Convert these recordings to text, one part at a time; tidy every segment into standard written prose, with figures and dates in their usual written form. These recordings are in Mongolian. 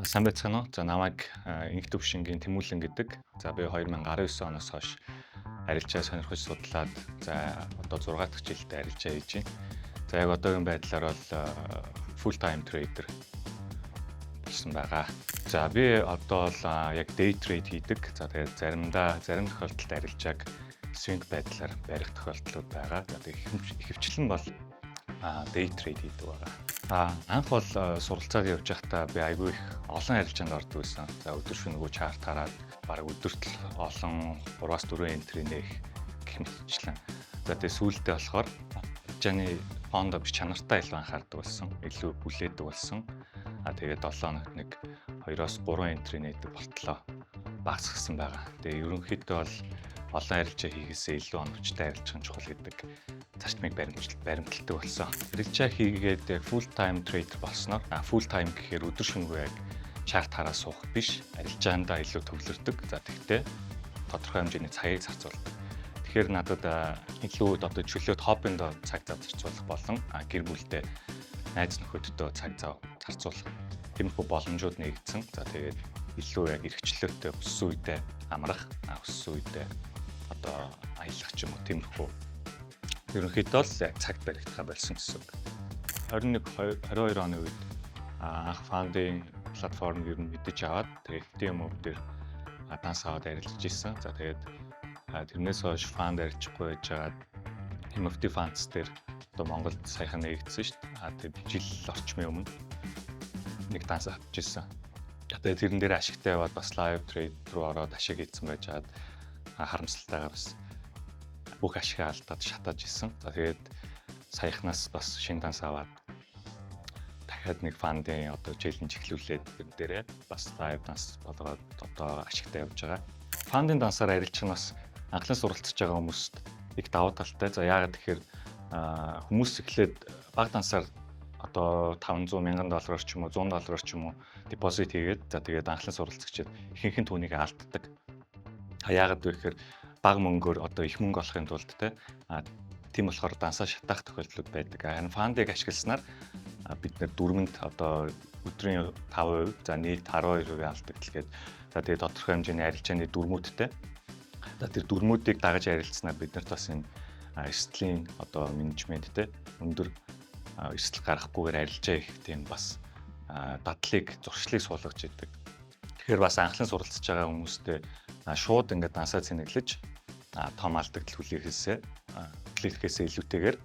Сайн байцгаана уу? За, намайг Инх Төвшингийн Тэмүүлэн гэдэг. За, би 2019 оноос хойш арилжаа сонирхож судлаад, за, одоо 6 дахь жилдээ арилжаа хийж байна. За, яг одоогийн байдлаар бол full time trader болсон байгаа. За, би одоо бол яг day trade хийдэг. За, тэгээд заримдаа, зарим тохиолдолд арилжааг swing байдлаар барих тохиолдлууд байгаа. За, тэгээд ихэвчлэн бол day trade хийдэг байгаа. Анх бол суралцаад явж байхдаа би айгүй их олон арилжаанд ордог байсан. За, өдөр шөнөгүй chart хараад, бараг өдөрт олон 3-4 entry нээх гэх мэтчлэн. За, тэгээд сүүлдээ болохоор арилжааны фондо биш, чанартай илүү анхаардаг болсон. Илүү хүлээдэг болсон. Тэгээд 7 хоногт нэг 2-оос 3 entry нээдэг болтлоо багасгасан байгаа. Тэгээ ерөнхийдөө бол олон арилжаа хийхээсээ илүү оновчтой арилжах нь чухал гэдэг зарчмыг баримталдаг болсон. Арилжаа хийгээд яг full time trader болсноор, full time гэхээр өдөр шөнөгүй яг chart хараа суух биш, арилжаандаа илүү төвлөрдөг. За, тэгтээ тодорхой хэмжээний цагийг зарцуулдаг. Тэгэхээр надад илүү одоо чөлөөт хоббиндоо цаг зав зарцуулах болон гэр бүлдээ, найз нөхөддөө цаг зав зарцуулах тиймэрхүү боломжууд нээгдсэн. За, тэгээд илүү яг эрхчлөөтэй, хүссэн үедээ амрах, хүссэн үедээ одоо аялах ч юм уу, тиймэрхүү, ерөнхийдөө л яг цагт баригдахаа болсон гэсэн үг. 21 22 оны үед анх funding платформ ер нь мэдэж аваад, тэгээд FTMO дээр данс аваад арилжиж исэн. За, тэгээд тэрнээс хойш fund арилжихгүй байж байгаад MFT Funds дээр одоо Монголд саяхан нээгдсэн шүү дээ. Тэгээд жил орчмын өмнө нэг данс авч ирсэн. Тэгээд тэрэн дээр ашигтай яваад, бас live trade руу ороод ашиг хийсэн байж байгаад, харамсалтайгаар бас бүх ашигаа алдаад шатааж исэн. За, тэгээд саяхнаас бас шинэ данс аваад, дахиад нэг fund ын одоо challenge эхлүүлээд, тэр дээрээ бас live данс болгоод одоо ашигтай явж байгаа. Fund ын дансаар арилжих нь бас анхлан суралцж байгаа хүмүүст их давуу талтай. За, яагаад тэгэхээр хүмүүс эхлээд бага дансаар одоо 500 мянган доллараар ч юм уу, 100 доллараар ч юм уу депозит хийгээд, за, тэгээд анхлан суралцагчид ихэнх нь түүнийг алддаг. А яагаад вэ гэхээр бага мөнгөөр одоо их мөнгө олохын тулд те тийм болохоор дансаа шатаах тохиолдлууд байдаг. Харин fund ыг ашигласнаар бид нэр дүрмэнд одоо өдрийн 5%, за, нийт 12% алдагдал гээд, за, тэгээд тодорхой хэмжээний арилжааны дүрмүүдтэй. За, тэр дүрмүүдийг дагаж арилжсанаар бид нарт бас энэ эрсдлийн одоо менежмент те, өндөр эрсдэл гаргахгүйгээр арилжаа их тийм бас дадлыг, зуршлыг суулгаж идэг. Тэгэхээр бас анхлан суралцж байгаа хүмүүстэй шууд ингээд дансаа цэнэглэж том алдагдал хүлээхээсээ илүүтэйгээр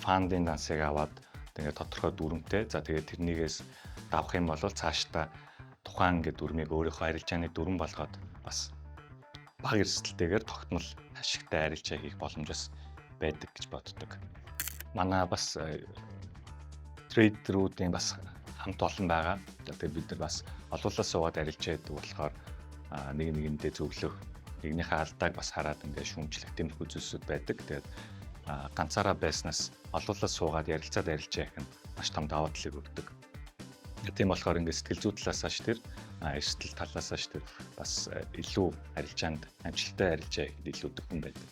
fund ын дансыг аваад, ингээд тодорхой дүрмтэй, за, тэгээд тэрнийгээс давах юм бол цаашдаа тухайн ингээд дүрмийг өөрийнхөө арилжааны дүрм болгоод, бас бага эрсдэлтэйгээр тогтмол ашигтай арилжаа хийх боломж бас байдаг гэж боддог. Манай бас trader үүдийн бас хамт олон байгаа. Тэгээд бид нар бас олуулаа суугаад арилжаа хийдэг болохоор нэг нэгэндээ зөвлөх, нэгнийхээ алдааг бас хараад ингээд шүүмжлэх тиймэрхүү зүйлсүүд байдаг. Тэгээд ганцаараа байснаас олуулаа суугаад ярилцаад арилжаа хийх нь маш том давуу талыг өгдөг. Тийм болохоор ингээд сэтгэл зүй талаас ш тэр эрсдэл талаас ш тэр бас илүү арилжаанд, амжилттай арилжаа хийхэд илүү дөхөм байдаг.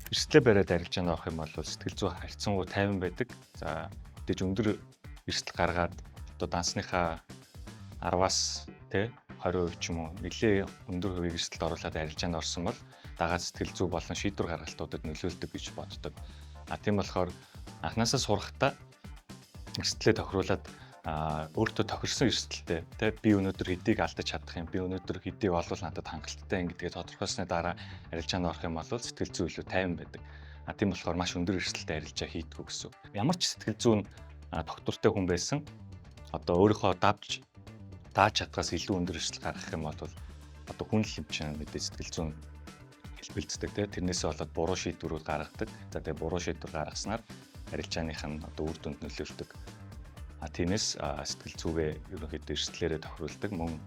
Эрсдлээ бариад арилжаанд орох юм бол сэтгэл зүй харьцангуй тайван байдаг. За, мэдээж өндөр эрсдэл гаргаад одоо дансныхаа 10-аас тэ 20% ч юм уу, нэлээ өндөр хувийг эрсдэлд оруулаад арилжаанд орсон бол дагаад сэтгэл зүй болон шийдвэр гаргалтуудад нөлөөлдөг гэж боддог. А тийм болохоор анхнаасаа сурахдаа эрсдлээ тохируулаад, өөртөө тохирсон эрсдэлтэй тэ, би өнөөдөр хэдийг алдаж чадах юм, би өнөөдөр хэдийг олвол надад хангалттай юм гэдгээ тодорхойлсны дараа арилжаанд орох юм бол сэтгэл зүй илүү тайван байдаг. А тийм болохоор маш өндөр эрсдэлтэй арилжаа хийдэггүй гэсэн. Ямар ч сэтгэл зүйн тогтвортой хүн байсан одоо өөрийнхөө давж дааж чадхаас илүү өндөр эрсдэл гаргах юм бол одоо хүн л юм чинь мэдээ сэтгэл зүйн хэлбэлздэг те, тэрнээсээ болоод буруу шийдвэрүүд гаргадаг. За, тэгээ буруу шийдвэр гаргаснаар арилжааных нь одоо үр дүнд нөлөөлдөг. А тиймээс сэтгэл зүгээ ерөнхийдөө эрсдлээрээ тохируулдаг, мөн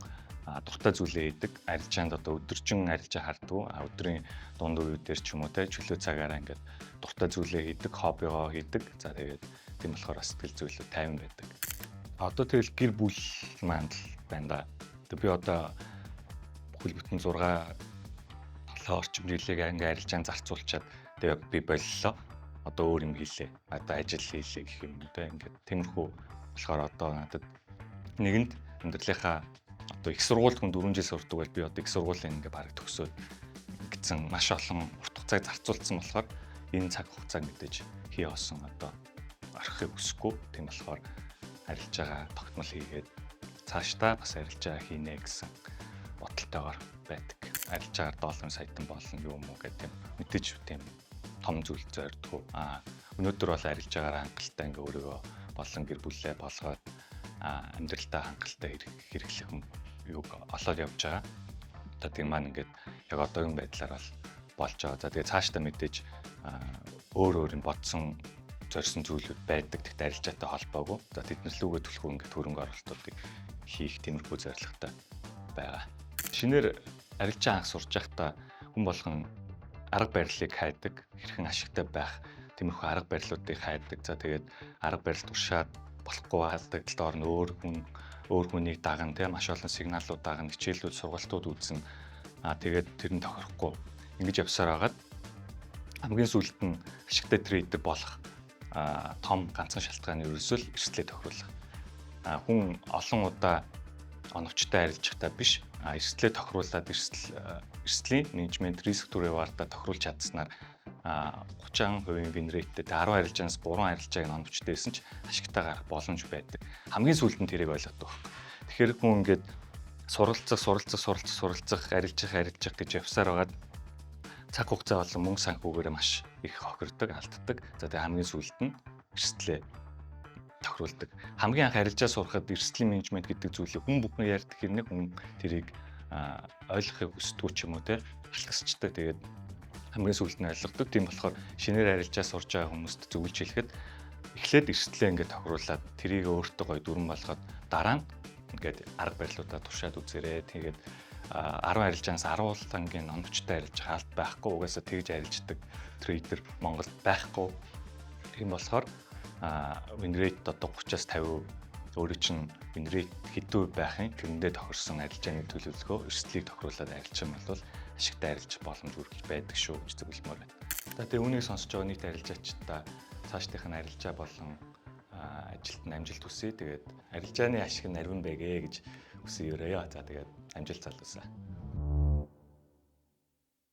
дуртай зүйлээ хийдэг. Арилжаанд одоо өдөржин арилжаа харддаг. А өдрийн дунд үеүүдээр ч юм уу те, чөлөө цагаараа ингээд дуртай зүйлээ хийдэг, хоббигоо хийдэг. За, тэгээд тийм болохоор сэтгэл зүй илүү тайван байдаг. Одоо тэгэл гэр бүл маань л байна да. Тэгээ би одоо бүхэл бүтэн 6 7 орчим жилийг ингээ арилжаанд зарцуулчаад, тэгээ би боллоо. Одоо өөр юм хийлээ. Одоо ажил хийлээ гэх юм те. Ингээд тиймэрхүү болохоор одоо надад нэгэнд Амьдралынхаа одоо их сургуульд хүн 4 жил сурдаг бол би одоо их сургуулийн ингээ бараг төгсөөд гэсэн маш олон урт хугацааг зарцуулсан болохоор энэ цаг хугацааг мэдээж хий осон одоо орхихыг хүсэхгүй. Тийм болохоор арилжаагаа тогтмол хийгээд цаашдаа бас арилжаа хийнэ гэсэн бодолтойгоор байдаг. Арилжаагаар долларын саятан болно юм уу гэх тийм мэдээж тийм том зүйл зордгоо. Өнөөдөр бол арилжаагаар хангалттай ингээ өөрийгөө болон гэр бүлээ болгоод амьдралдаа хангалттай хэрэглэх юуг олоод явж байгаа. Одоо тийм маань ингээд яг одоогийн байдлаар бол болж байгаа. За, тэгээ цаашдаа мэдээж өөр өөр юм бодсон зорьсон зүйлүүд байдаг. Тэгтээ арилжаатай холбоогүй. За, тэднэр лүүгээ түлхүү ингээд хөрөнгө оруулалтуудыг хийх тиймэрхүү зорилготой байгаа. Шинээр арилжаа анх сурж байхдаа хүн болгон арга барилыг хайдаг, хэрхэн ашигтай байх тиймэрхүү арга барилуудыг хайдаг. За, тэгээд арга барил туршаад болохгүй алдагдaltaд орно, өөр хүн өөр хүнийг даган, тийм, маш олон сигналууд даган, хичээлүүд, сургалтууд үзнэ. Тэгээд тэр нь тохирохгүй. Ингэж явсаар хагаад хамгийн сүүлд нь ашигтай trader болох том ганцхан шалтгаан нь ерөөсөө л эрсдлээ тохируулах. Хүн олон удаа оновчтой арилжихтаа биш, эрсдлээ тохируулаад эрсдлийн менежмент, risk to reward-а тохируулж чадсанаар 30% win rate-тэй 10 арилжаанаас 3 арилжааг нь оновчтой байсан ч ашигтай гарах боломж байдаг. Хамгийн сүүлд нь тэрийг ойлгодог байхгүй. Тэгэхээр хүн ингээд суралцах, суралцах, суралцах, суралцах, арилжах, арилжах гэж явсаар байгаад цаг хугацаа болон мөнгө санхүүгээрээ маш их хохирдог, алддаг. За, тэгээ хамгийн сүүлд нь эрсдлээ тохируулдаг. Хамгийн анх арилжаа сурахад эрсдлийн менежмент гэдэг зүйлийг хүн бүхэн ярьдаг хэрнээ хүн тэрийг ойлгохыг хүсдэггүй ч юм уу, те, алхасчдаг. Тэгээд хамгийн сүүлд нь ойлгодог. Тийм болохоор шинээр арилжаа сурж байгаа хүмүүст зөвлөж хэлэхэд эхлээд эрсдлээ ингээд тохируулаад, тэрийг өөртөө гоё дүрэн болгоод, дараа нь ингээд арга барилуудаа туршаад үзээрэй. Тэгээд 10 арилжаанаас 10 лангийн оновчтой арилж хаалт байхгүй. Угаасаа тэгж арилждаг trader Монголд байхгүй. Тийм болохоор win rate одоо 30-аас 50, өөрийн чинь win rate хэдэн хувь байх юм, тэрэндээ тохирсон арилжааны төлөвлөгөө, эрсдлийг тохируулаад арилжах юм бол ашигтай арилжах боломж үргэлж байдаг шүү гэж зөвлөмөөр байна. За, тэгээ үүнийг сонсож байгаа нийт арилжаачдаа цаашдынх нь арилжаа болон ажилд нь амжилт хүсье. Тэгээд арилжааны ашиг нь ариван байгээ гэж хүсэн ерөөе. За, тэгээд амжилт залуусаа.